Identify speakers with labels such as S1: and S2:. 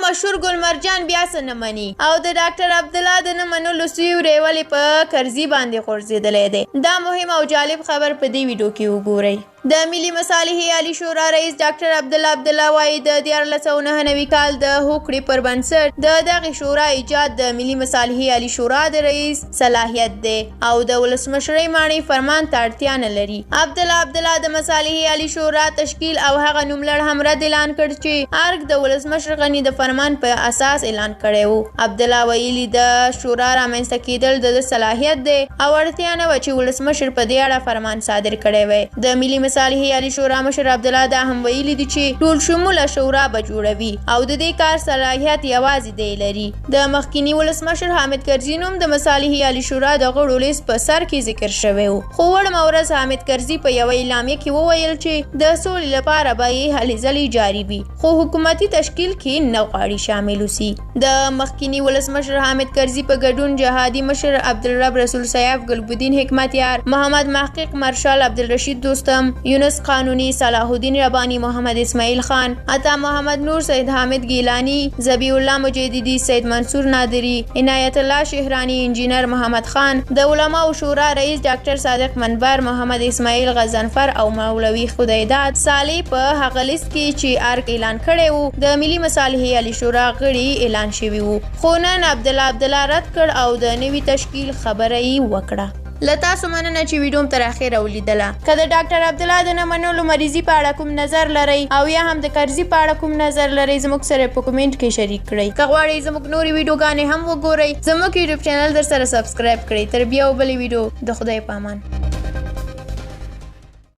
S1: مشهور ګل مرجان بیا څه نه مني او د ډاکټر عبدالله د نه منلو سیوری ولې په کرزي باندې غورځېدلی دی؟ دا مهم او جالب خبر په دې ویډیو کې وګورئ. د ملي مصالحې عالي شورا رئیس ډاکټر عبدالله عبدالله وايي، د 1399 کال د هوکړې پر بنسټ د دغې شورا ایجاد د ملي مصالحې عالي شورا د رئیس صلاحیت دی او د ولسمشرۍ ماڼۍ فرمان ته اړتیا نه لري. عبدالله عبدالله د مصالحې عالي شورا تشکیل او هغه نوملړ هم رد اعلان کړ چې ارګ د ولسمشر غني د فرمان په اساس اعلان کړی و. عبدالله ویلي، د شورا رامنځته کېدل د ده صلاحیت دی او اړتیا نه وه چې ولسمشر په دې اړه فرمان صادر کړی وای. د ملي مصالحې عالي شورا مشر عبدالله دا هم ویلي دي چې ټول شموله شورا به جوړوي او د دې کار صلاحیت یوازې دی لري. د مخکیني ولسمشر حامد کرزي نوم د مصالحې عالي شورا د غړو لیست په سر کې ذکر شوی و، خو وړمه ورځ حامد کرزي په یوه اعلامیه کې وویل چې د سولې لپاره به یې هلې ځلې جاري وي، خو حکومتي تشکیل کې نه غواړي شامل اوسي. د مخکیني ولسمشر حامد کرزي په ګډون جهادي مشر عبدالرب رسول سیاف، ګلبدین حکمتیار، محمد محقق، مارشال عبدالرشید دوستم، یونس قانوني، صلاح الدین رباني، محمد اسماعیل خان، عطا محمد نور، سید حامد ګیلانی، ذبیح الله مجددي، سید منصور نادري، عنایت الله شهراني، انجینر محمد خان، د علماو شورا رئیس ډاکټر صادق منبر، محمد اسماعیل غضنفر او مولوي خدایداد صالح په هغه لیست کې چې ارګ اعلان کړی و، د ملي مصالحې عالي شورا غړي اعلان شوي وو، خو نن عبدالله عبدالله رد کړ او د نوي تشکیل خبره یې وکړه. له تاسو مننه چې ویډیو تر اخره ولیدله. که د ډاکټر عبدالله د نه منلو مریضي په اړه کوم نظر لرئ او یا هم د کرزي په اړه کوم نظر لرئ، زموږ سره په کومنټ کې شریک کړئ. که غواړئ زموږ نورې ویډیوګانې هم وګورئ، زموږ یوټیوب چینل در سره سبسکرایب کړئ. تر بیا بلې ویډیو، د خدای په امان.